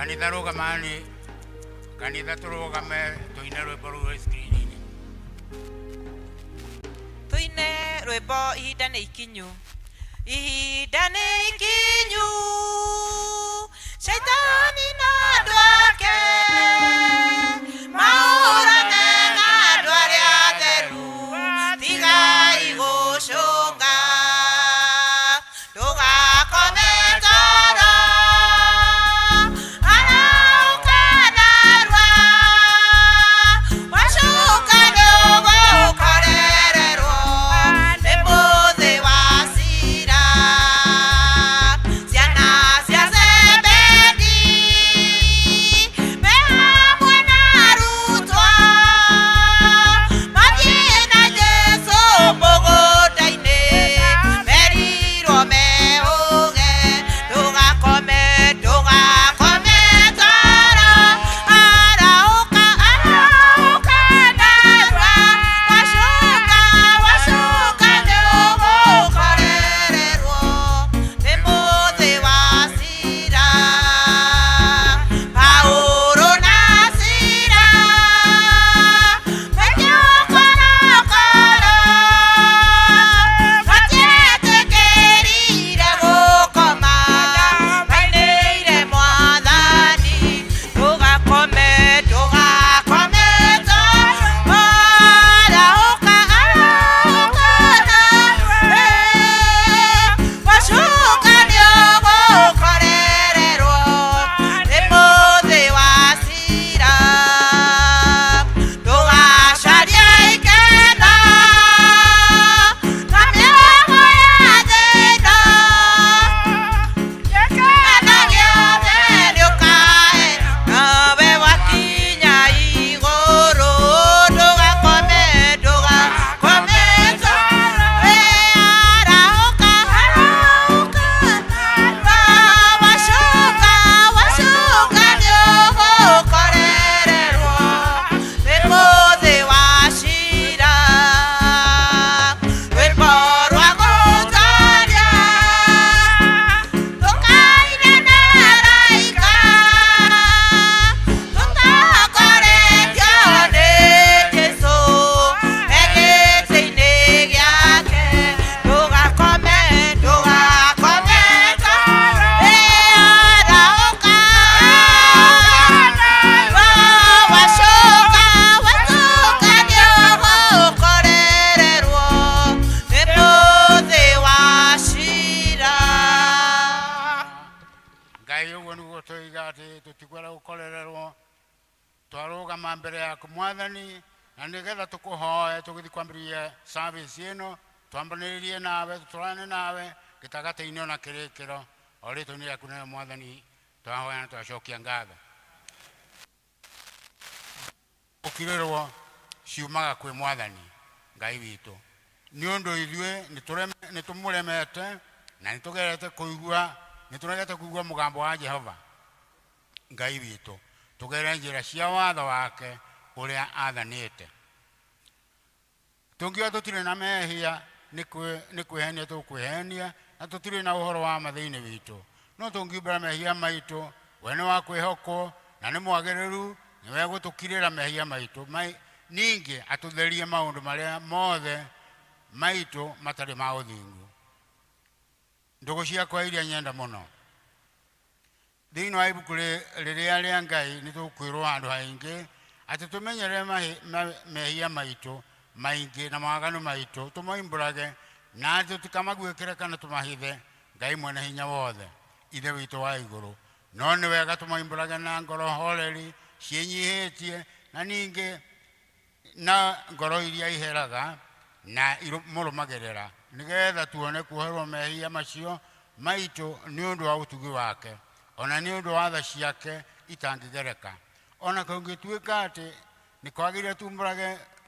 Kanitha rũgamani, kanitha tũrũgame tũine rwĩmbo rũu rwĩ screen-inĩ. Tũine rwĩmbo ihinda nĩ ikinyu. Ihinda nĩ ikinyu. Shaitani na andũ ake mahũrane na andũ arĩa atheru. Tigai gũcũnga. Ndũgakome toro. Arahũka narua. Wacuka nĩũgũkorererwo nĩ mũthĩ wa cira. Ciana cia Zebedi me hamwe na arutwo mathiĩ na Jesũ mũgũnda-inĩ merirwo mehũge. Ndũgakome, ndũgakome toro. Arahũka, arahũka narua. Wacuka, wacuka nĩũgũkorererwo nĩ mũthĩ wa cira. Paulo na Sila mekio korokoro matietĩkĩrire gũkoma mainĩire Mwathani. Ndũgakome, ndũgakome toro. Arahũka, arahũka narua. Wacuka nĩũgũkorererwo nĩ mũthĩ wa cira. Ndũgacarie ikeno na mĩogo ya thĩna. Gĩkeno gĩothe nĩũkae nawe wakinya igũrũ. Ndũgakome, ndũgakome toro. Arahũka, arahũka narua. Wacuka, wacuka nĩũgũkorererwo nĩ mũthĩ wa cira. Rwĩmbo rwa gũtoria tũkaina na araika tũtongoretio nĩ Jesũ e gĩtĩ-inĩ gĩake. Ndũgakome, ndũgakome toro. Arahũka, wacuka, wacuka nĩũgũkorererwo nĩ mũthĩ wa cira. Ngai, ũguo nĩguo tũiga atĩ tũtikwenda gũkorererwo twarũgama mbere yaku Mwathani, na nĩgetha tũkũhoe tũgĩthiĩ kwambĩrĩria service ĩno, twambanĩrĩrie nawe, tũtũrane nawe gĩtagatĩ-inĩ ona kĩrĩkĩro, o rĩtwa-inĩ rĩaku nayo Mwathani twahoya na twacokia ngatho. Gũkirĩrwo ciumaga kwĩ Mwathani Ngai witũ, nĩ ũndũ ithuĩ nĩtũmũremete na nĩtũgerete kũigua, nĩtũregete kũigua mũgambo wa Jehova Ngai witũ, tũgere njĩra cia watho wake ũrĩa athanĩte. Tũngiuga tũtirĩ na mehia, nĩ kwĩhenia tũkwĩhenia, na tũtirĩ na ũhoro wa ma thĩinĩ witũ. No tũngiumbũra mehia maitũ, we nĩ wa kwĩhokwo na nĩ mwagĩrĩru, nĩwe gũtũkirĩra mehia maitũ, ningĩ atũtherie maũndũ marĩa mothe maitũ matarĩ ma ũthingu. Ndũgũ ciakwa iria nyenda mũno, thĩinĩ wa ibuku rĩrĩa rĩa Ngai nĩ tũkwĩrwo handũ haingĩ atĩ tũmenyerere mehia maitũ maingĩ na mawaganu maitũ, tũmoimbũrage na atĩ tũtikamaguĩkĩre kana tũmahithe Ngai mwene hinya wothe, Ithe witũ wa igũrũ. No nĩ wega tũmoimbũrage na ngoro horeri ciĩnyihĩtie, na ningĩ na ngoro iria iheraga na mũrũmagĩrĩra, nĩgetha tuone kuoherwo mehia macio maitũ nĩ ũndũ wa ũtugi wake, ona nĩ ũndũ wa tha ciake itangĩgereka. Ona kũngĩtuĩka atĩ nĩ kwagĩrĩire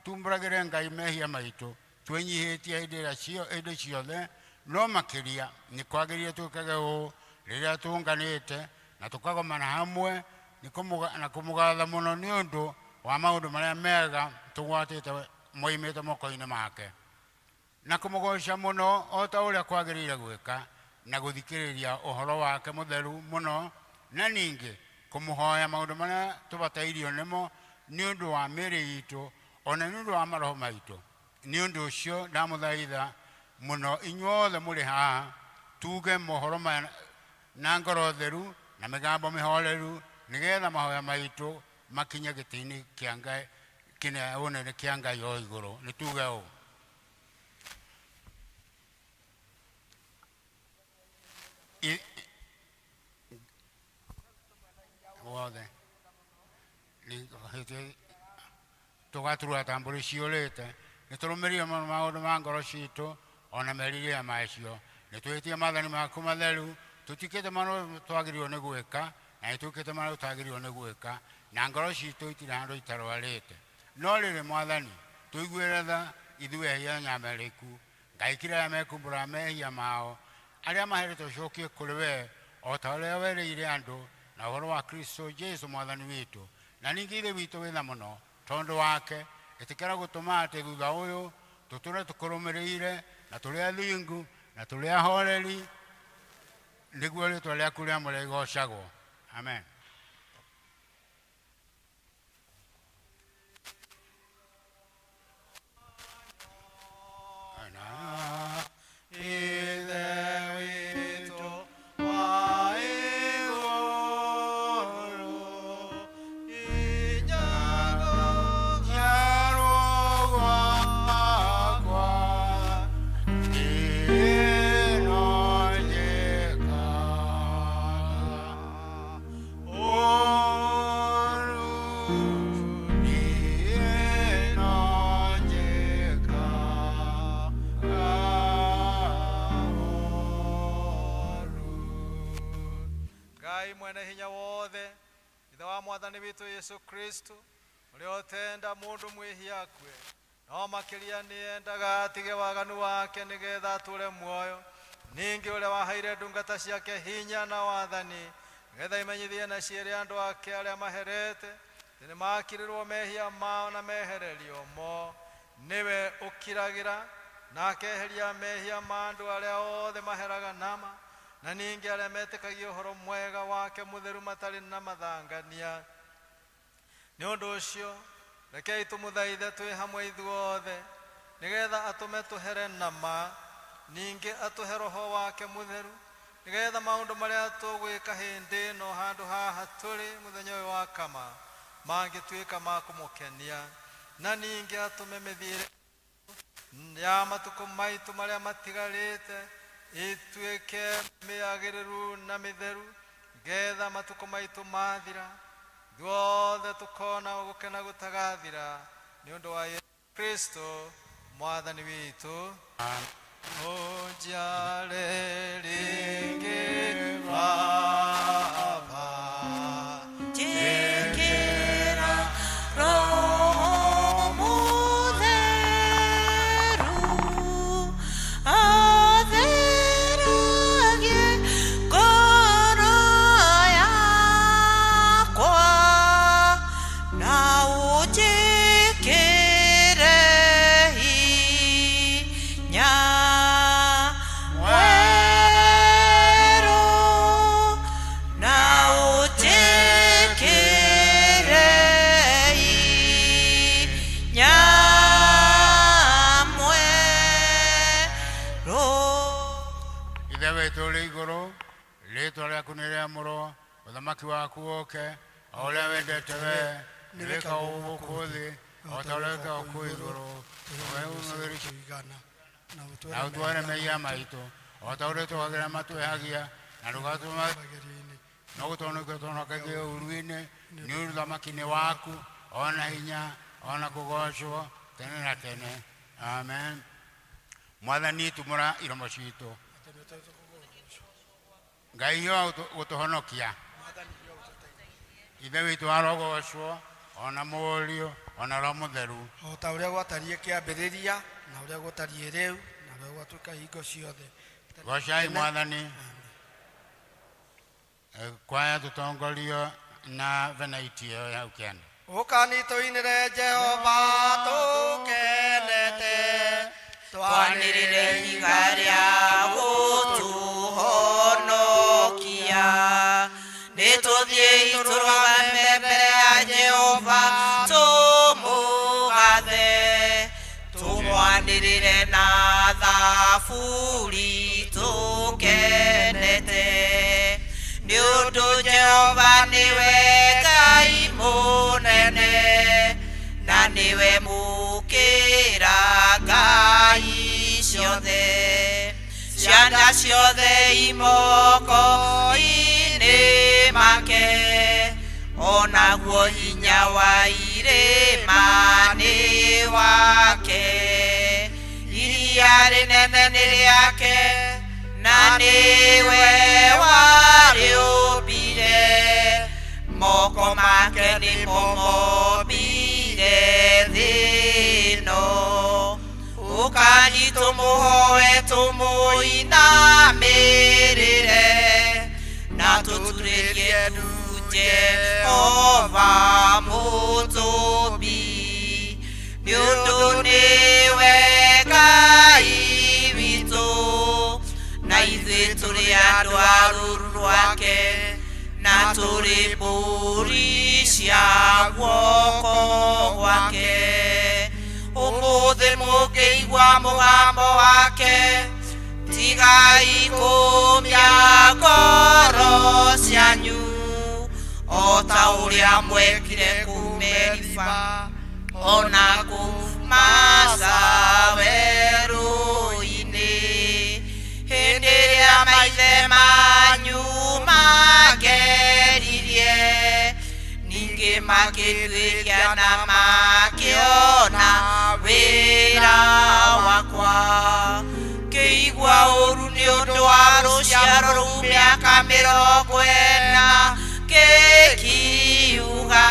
tumbũragĩre Ngai mehia maitũ twĩnyihĩtie hĩndĩ ciothe, no makĩria nĩ kwagĩrĩire twĩkage ũũ rĩrĩa tũnganĩte na tũkagomana hamwe na kũmũgatha mũno nĩ ũndũ wa maũndũ marĩa mega tũgwatĩte moimĩte moko-inĩ make, na kũmũgoca mũno o ta ũrĩa kwagĩrĩire gwĩka, na gũthikĩrĩria ũhoro wake mũtheru mũno, na ningĩ Kũmũhoya maũndũ marĩa tũbatairio nĩmo nĩ ũndũ wa mĩĩrĩ itũ ona nĩ ũndũ wa maroho maitũ. Nĩ ũndũ ũcio ndamũthaitha mũno inyuothe mũrĩ haha tuge mohoro maya na ngoro theru na mĩgambo mĩhoreru, nĩgetha mahoya maitũ makinye gĩtĩ-inĩ kĩa Ngai kĩnene ũnene kĩa Ngai o igũrũ. Nĩ tuge ũũ. Wothe tũgaturura ta mbũri ciũrĩte. Nĩ tũrũmĩrĩire mũno maũndũ ma ngoro citũ ona merirĩria macio. Nĩ twĩhĩtie maathani maku matheru, tũtikĩte maũndũ twagĩrĩirwo nĩ gwĩka na nĩ twĩkĩte marĩa tũtagĩrĩirwo nĩ gwĩka, na ngoro citũ itirĩ handũ itarwarĩte. No rĩrĩ, Mwathani, tũiguĩre tha ithuĩ ehia nyamarĩku. Ngai kira arĩa mekumbũraga mehia mao, arĩa maherete ũcokie kũrĩ we, o ta ũrĩa werĩire andũ na ũhoro wa Kristo Jesu Mwathani witũ. Na ningĩ Ithe witũ wĩ tha mũno, tondũ wake, ĩtĩkĩra gũtũma atĩ thutha ũyũ tũtũre tũkũrũmĩrĩire na tũrĩ athingu na tũrĩ ahoreri, nĩguo rĩtwa rĩaku rĩamũre rĩgoocagwo. Amen. Ithe witũ wa igũrũ, inyago Njiarwo gwakwa ĩno njĩkaga ũũru, ĩno njĩkaga ũũru. Ngai mwene hinya wothe, Ithe wa Mwathani witũ Yesu Kristo, ũrĩa ũtenda mũndũ mwĩhia akue, no makĩria nĩendaga atige waganu wake nĩgetha atũre muoyo. Ningĩ ũrĩa waheire ndungata ciake hinya na wathani, nĩgetha imenyithie na ciĩre andũ ake arĩa maherete atĩ nĩmakirĩrwo mehia mao na mehererio mo, nĩwe ũkiragĩra na akeheria mehia ma andũ arĩa othe maheraga nama, na ningĩ arĩa metĩkagia ũhoro mwega wake mũtheru matarĩ na mathangania. Nĩ ũndũ ũcio rekei tũmũthaithe twĩ hamwe ithuothe, nĩgetha atũme tũhere nama, ningĩ atũhe roho wake mũtheru, nĩgetha maũndũ marĩa tũgwĩka hĩndĩ ĩno handũ haha tũrĩ mũthenya ũyũ wa kama mangĩtuĩka ma kũmũkenia, na ningĩ atũme mĩthiĩre ya matukũ maitũ marĩa matigarĩte ĩtuĩke mĩagĩrĩru na mĩtheru, ngetha matukũ maitũ mathira ithuothe tũkona gũkena gũtagathira nĩ ũndũ wa Yesu Kristo Mwathani witũ. Ũnjiare rĩngĩ Baba, Njĩkĩra Roho Mũtheru, atheragie ngoro yakwa, na ũnjĩkĩre hinya mwerũ, na ũnjĩkĩre hinya mwerũ. Ithe witũ ũrĩ igũrũ, rĩtwa rĩaku nĩ rĩamũrwo, ũthamaki waku ũke, o ũrĩa wendete we nĩ wĩkagwo gũkũ thĩ o ta ũrĩa wĩkagwo kũu igũrũ. Tũhe ũmũthĩ kũigana na na ũtuohere mehia maitũ o ta ũrĩa twagĩra matwehagia, na ndũgatũma magerio-inĩ no gũtũhonokia tũhonokagie ũũru-inĩ, nĩ ũndũ ũthamaki nĩ waku, ona hinya, ona kũgoocwo tene na tene. Amen. Mwathani, tumũra iromo citũ. Ngai yo gũtũhonokia. Ithe witũ arogocwo, ona Mũriũ, ona Roho Mũtheru. O ta ũrĩa gwatariĩ kĩambĩrĩria, na ũrĩa gũtariĩ rĩu, na ũrĩa gwatuĩka hingo ciothe. Gocai Mwathani. Kwaya tũtongorio na venaiti ĩyo ya hau kĩanda. Ũkani tũinĩre Jehova tũkenete, twanĩrĩre ihiga rĩa gũtũhonokia. Nĩtũthiĩi tũrũgame mbere ya Jehova tũmũgathe, tũmwanĩrĩre na thaburi tũkenete. Nĩ ũndũ Jehova nĩwe Ngai mũnene, na nĩwe mũkĩra ngai ciothe. Ciana ciothe imoko-inĩ make, onaguo hinya wa irĩma nĩ wake. Iria rĩnene nĩ rĩake, na nĩwe warĩũmbire. Moko make nĩmo mombire thĩ ĩno. Ũkani tũmũhoe tũmũinamĩrĩre, na tũturĩrie ndu Jehova mũtũmbi. Nĩ ũndũ nĩwe Ngai witũ, na ithuĩ tũrĩ andũ a rũũru rwake, na tũrĩ mbũri cia guoko gwake. Ũmũthĩ mũngĩigua mũgambo wake, tigai kũmia ngoro cianyu, o ta ũrĩa mwekire kũu Meriba, ona kũu Masa werũ-inĩ. Hĩndĩ ĩrĩa maithe manyu mangeririe, ningĩ makĩtuĩria na makĩona wĩra wakwa. Kĩigua ũru nĩ ũndũ wa rũciaro rũu mĩaka 40, gĩkiuga,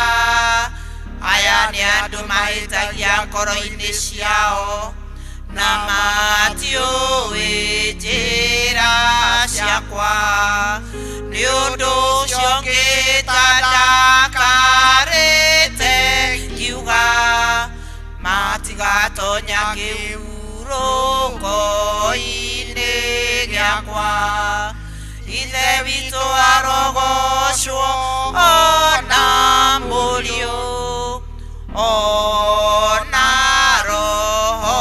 aya nĩ andũ mahĩtagia ngoro-inĩ ciao, na matiũĩ njĩra ciakwa. Nĩ ũndũ ũcio ngĩĩta ndakarĩte, ngiuga, matigatonya kĩhurũko-inĩ gĩakwa. Ithe witũ arogocwo ona Mũriũ, ona Roho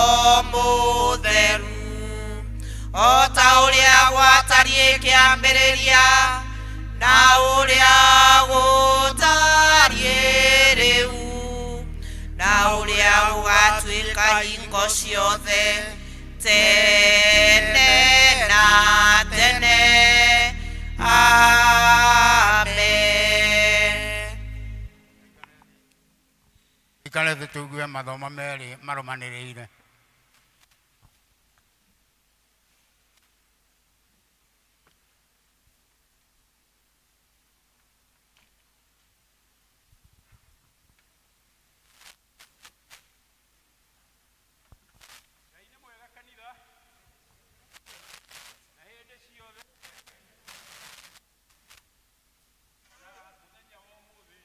Mũtheru, o ta ũrĩa gwatariĩ kĩambĩrĩria, na ũrĩa gũtariĩ rĩu, na ũrĩa gũgatuĩka hingo ciothe, tene na tene. Amen. Ikare thĩ tũigue mathomo merĩ marũmanĩrĩire. Ngai nĩ mwega kanitha na hĩndĩ ciothe. Na mũthenya wa ũmũthĩ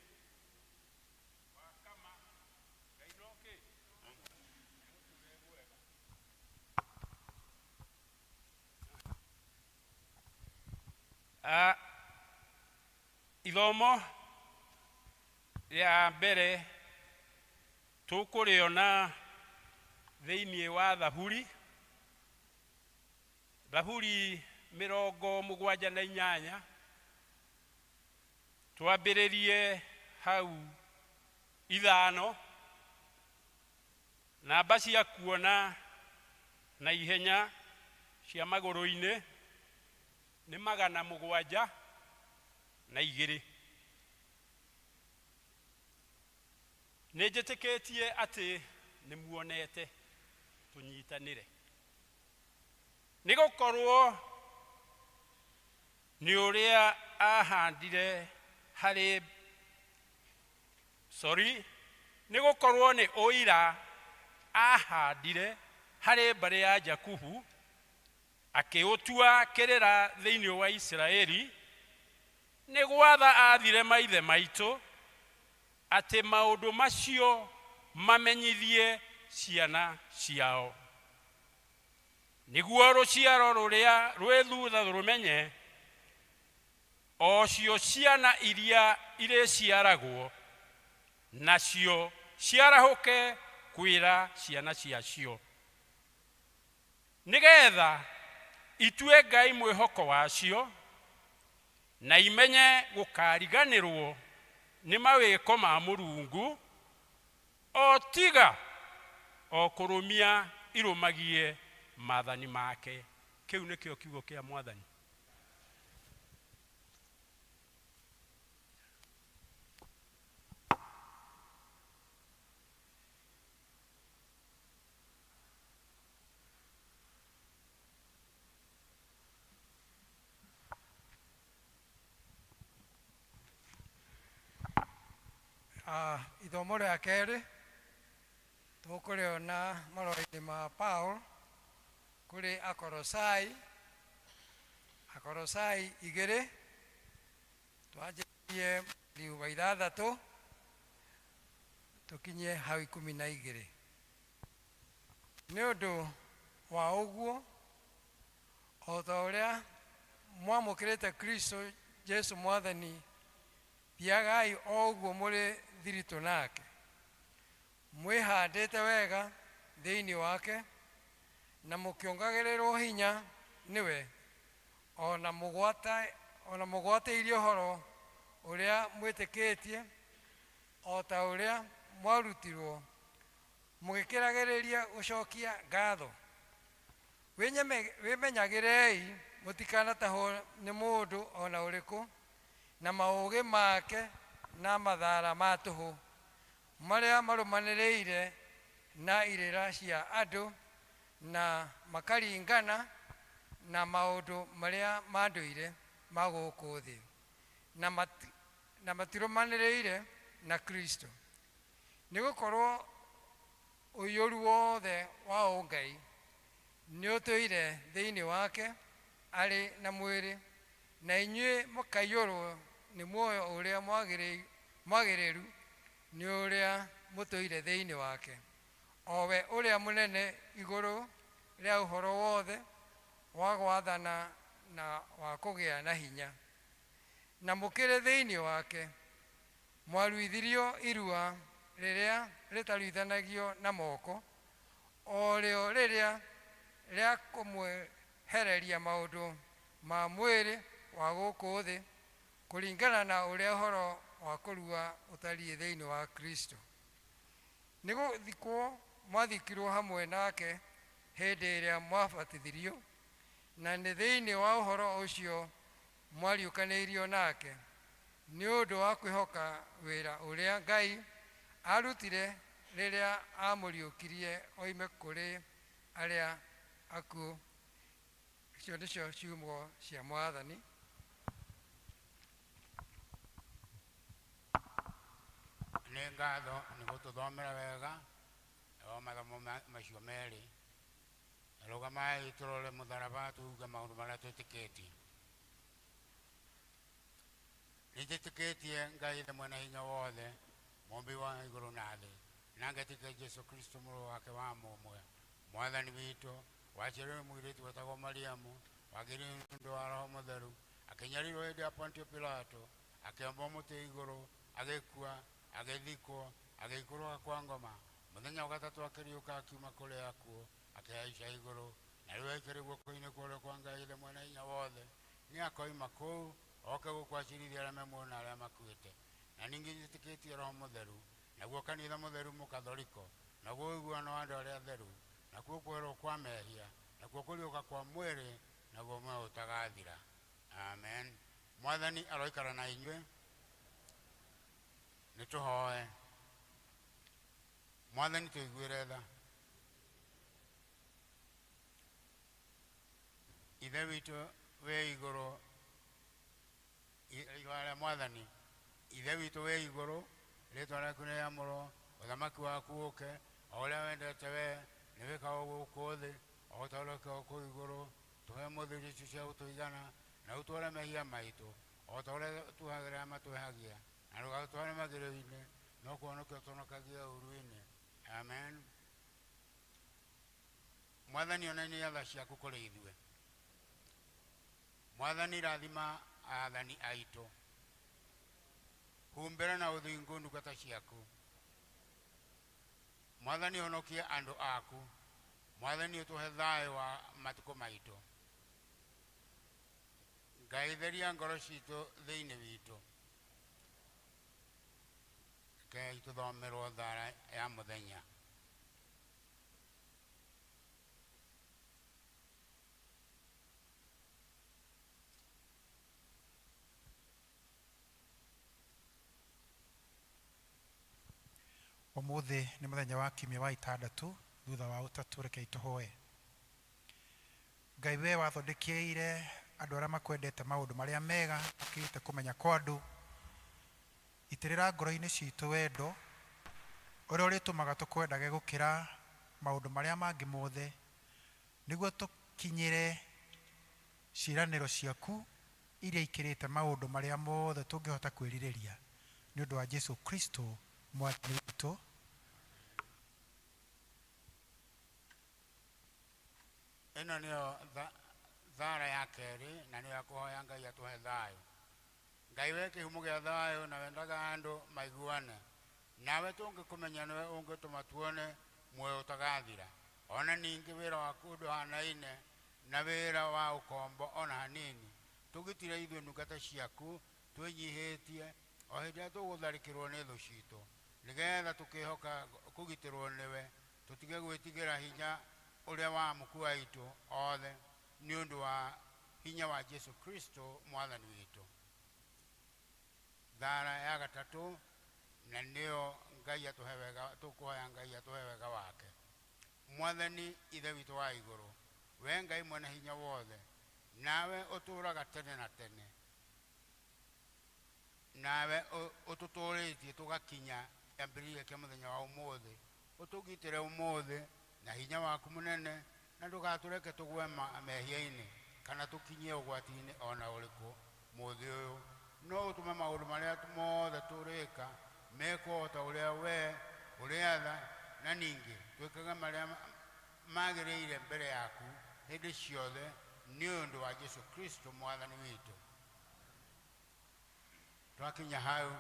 wa kama Ngai nokĩ mwega. Ithomo rĩa mbere tũkũrĩona thĩinĩ wa Thaburi, Thaburi 78, twambĩrĩrie hau 5. Namba cia kuona na ihenya cia magũrũ-inĩ nĩ 702. Nĩ njĩtĩkĩtie atĩ nĩ muonete. Tũnyitanĩre, nĩ gũkorwo nĩ ũrĩa ahandire harĩ, sorry, nĩ gũkorwo nĩ ũira ahandire harĩ mbarĩ ya Jakubu, akĩũtua kĩrĩra thĩinĩ wa Isiraeli, nĩ gwatha athire maithe maitũ atĩ maũndũ macio mamenyithie ciana ciao, nĩguo rũciaro rũrĩa rwĩ thutha rũmenye. O cio ciana iria irĩciaragwo nacio ciarahũke kwĩra ciana ciacio, nĩgetha itue Ngai mwĩhoko wacio, na imenye gũkariganĩrwo nĩ mawĩko ma Mũrungu, o tiga o kũrũmia irũmagie maathani make. Kĩu nĩkĩo kiugo kĩa Mwathani. Ithomo rĩa kerĩ tũkũrĩona marũa-inĩ ma Paul kũrĩ Akorosai, Akorosai 2, twanjĩrĩrie mũhari wa 6 tũkinye hau 12. Nĩ ũndũ wa ũguo, o ta ũrĩa mwamũkĩrĩte Kristo Jesu Mwathani, thiagai o ũguo mũrĩ thiritũ nake, mwĩhandĩte wega thĩinĩ wake, na mũkĩongagĩrĩrwo hinya nĩwe, ona mũgwatĩirie ũhoro ũrĩa mwĩtĩkĩtie, o ta ũrĩa mwarutirwo, mũgĩkĩragĩrĩria gũcokia ngatho. Wĩmenyagĩrei mũtikanatahwo nĩ mũndũ ona ũrĩkũ na maũgĩ make na mathara ma tũhũ marĩa marũmanĩrĩire na irĩra cia andũ, na makaringana na maũndũ marĩa ma ndũire ma gũkũ thĩ, na matirũmanĩrĩire na Kristo. Nĩ gũkorwo ũiyũru wothe wa ũngai nĩ ũtũire thĩinĩ wake arĩ na mwĩrĩ, na inyuĩ mũkaiyũrwo nĩ muoyo ũrĩa mwagĩrĩru nĩ ũrĩa mũtũire thĩinĩ wake, o we ũrĩa mũnene igũrũ rĩa ũhoro wothe wa gwathana na wa kũgĩa na hinya. Na mũkĩrĩ thĩinĩ wake mwaruithirio irua rĩrĩa rĩtaruithanagio na moko, o rĩo rĩrĩa rĩa kũmwehereria maũndũ ma mwĩrĩ wa gũkũ thĩ, kũringana na ũrĩa ũhoro wa kũrua ũtariĩ thĩinĩ wa Kristo. Nĩ gũthikwo mwathikirwo hamwe nake hĩndĩ ĩrĩa mwabatithirio, na nĩ thĩinĩ wa ũhoro ũcio mwariũkanĩirio nake, nĩ ũndũ wa kwĩhoka wĩra ũrĩa Ngai arutire rĩrĩa amũriũkirie oime kũrĩ arĩa akuũ. Icio nĩcio ciugo cia Mwathani. Nĩ ngatho nĩ gũtũthomera wega o mathomo macio merĩ. Rũgamai tũrore mũtharaba tuge maũndũ marĩa twĩtĩkĩtie. Nĩnjĩtĩkĩtie Ngai Ithe mwene hinya wothe, mũmbi wa igũrũ na thĩ, na ngetĩkia Jesũ Kristo mũrũ wake wa mũmwe, Mwathani witũ, waciarirwo mũirĩtu wetagwo Mariamu, wagĩrĩirwo nĩ ũndũ wa Roho Mũtheru, akĩnyarirwo hĩndĩ ya Pontio Pilato, akĩambwo mũtĩ igũrũ, agĩkua, agĩthikwo, agĩikũrũka kwa ngoma, mũthenya wa gatatũ akĩriũka akiuma kũrĩ akuũ, akĩhaica igũrũ, na rĩu aikarĩ guoko-inĩ kwa ũrĩo kwa Ngai Ithe mwene hinya wothe. Nĩ akoima kũu oke gũkũ acirithie arĩa me muoyo na arĩa makuĩte. Na ningĩ njĩtĩkĩtie Roho Mũtheru, naguo kanitha mũtheru mũkathoriko, naguo ũiguano wa andũ arĩa atheru, nakuo kwerwo kwa mehia, nakuo kũriũka kwa mwĩrĩ, naguo muoyo ũtagathira. Amen. Mwathani aroikara na inyuĩ. Nĩ tũhoe. Mwathani tũiguĩre tha. Ithe witũ wĩ igũrũ, ihoya rĩa Mwathani. Ithe witũ wĩ igũrũ, rĩtwa rĩaku nĩrĩamũrwo, ũthamaki waku ũke, o ũrĩa wendete we nĩ wĩkagwo gũkũ thĩ o ta ũrĩa wĩkagwo kũu igũrũ. Tũhe ũmũthĩ irio icio cia gũtũigana, na ũtware mehia maitũ o ta ũrĩa tuohagĩra arĩa matwehagia, na ndũgatũtware magerio-inĩ, no kũhonokia ũtũhonokagie ũũru-inĩ. Amen. Mwathani onania tha ciaku kũrĩ ithuĩ. Mwathani rathima aathani aitũ. Humbĩra na ũthingu ndungata ciaku. Mwathani, honokia andũ aku. Mwathani, ũtũhe thayũ wa matukũ maitũ. Ngai, theria ngoro citũ thĩinĩ witũ. Rekei tũthomerwo thara ya mũthenya. Ũmũthĩ nĩ mũthenya wa kiumia wa itandatu thutha wa ũtatũ. Rekei tũhoe. Ngai, we wathondekeire andũ arĩa makwendete maũndũ marĩa mega makĩrĩte kũmenya kwa andũ, itĩrĩra ngoro-inĩ citũ wendo ũrĩa ũrĩtũmaga tũkwendage gũkĩra maũndũ marĩa mangĩ mothe, nĩguo tũkinyĩre ciĩranĩro ciaku iria ikĩrĩte maũndũ marĩa mothe tũngĩhota kwĩrirĩria, nĩ ũndũ wa Jesu Kristo Mwathani witũ. Ĩno nĩyo thara ya kerĩ, na nĩyo ya kũhoya Ngai atũhe thayũ. Ngai, we kĩhumo gĩa thayũ na wendaga andũ maiguane nawe, tũngĩkũmenya nĩwe ũngĩtũma tuone muoyo ũtagathira. Ona ningĩ wĩra waku ndũhanaine na wĩra wa ũkombo ona hanini. Tũgitire ithuĩ ndungata ciaku twĩnyihĩtie o hĩndĩ ĩrĩa tũgũtharĩkĩrwo nĩ thũ citũ, nĩgetha tũkĩhoka kũgitĩrwo nĩwe tũtige gwĩtigĩra hinya ũrĩa wa mũku waitũ othe, nĩ ũndũ wa hinya wa Jesu Kristo Mwathani witũ. Thara ya gatatũ, na nĩyo Ngai atũhe wega, tũkũhoya Ngai atũhe wega wake. Mwathani Ithe witũ wa igũrũ, we Ngai mwene hinya wothe, nawe ũtũũraga tene na tene, nawe ũtũtũũrĩtie tũgakinya kĩambĩrĩria kĩa mũthenya wa ũmũthĩ, ũtũgitĩre ũmũthĩ na hinya waku mũnene, na ndũgatũreke tũgwe mehia-inĩ kana tũkinyie ũgwati-inĩ ona ũrĩkũ mũthĩ ũyũ, no ũtũme maũndũ marĩa mothe tũrĩka mekwo o ta ũrĩa we ũrĩatha, na ningĩ twĩkage marĩa magĩrĩire mbere yaku hĩndĩ ciothe, nĩ ũndũ wa Jesu Kristo Mwathani witũ. Twakinya hau,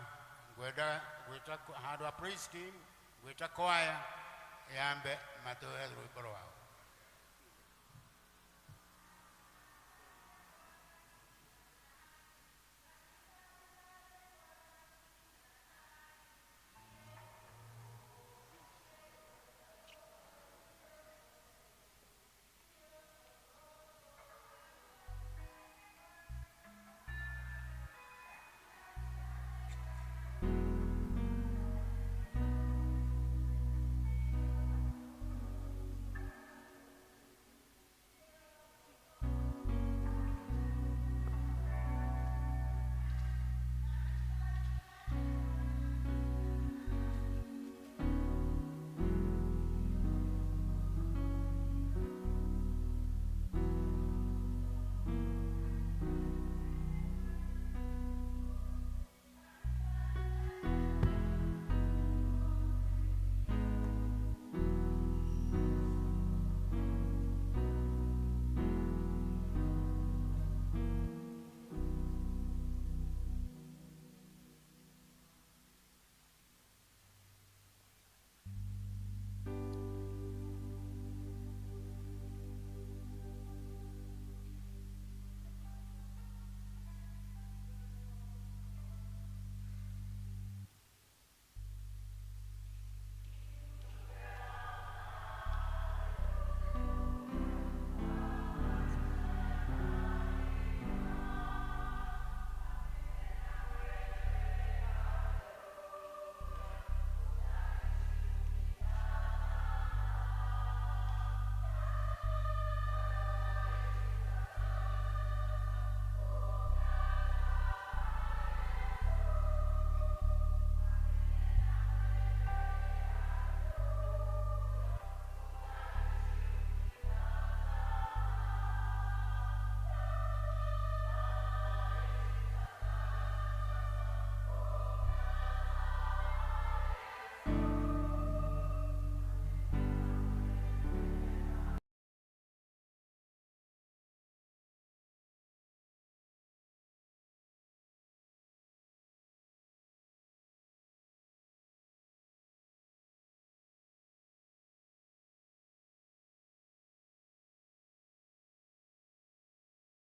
ngwenda gwĩta handũ ha praise team, gwĩta kwaya yambe matũhe rwĩmbo rwao.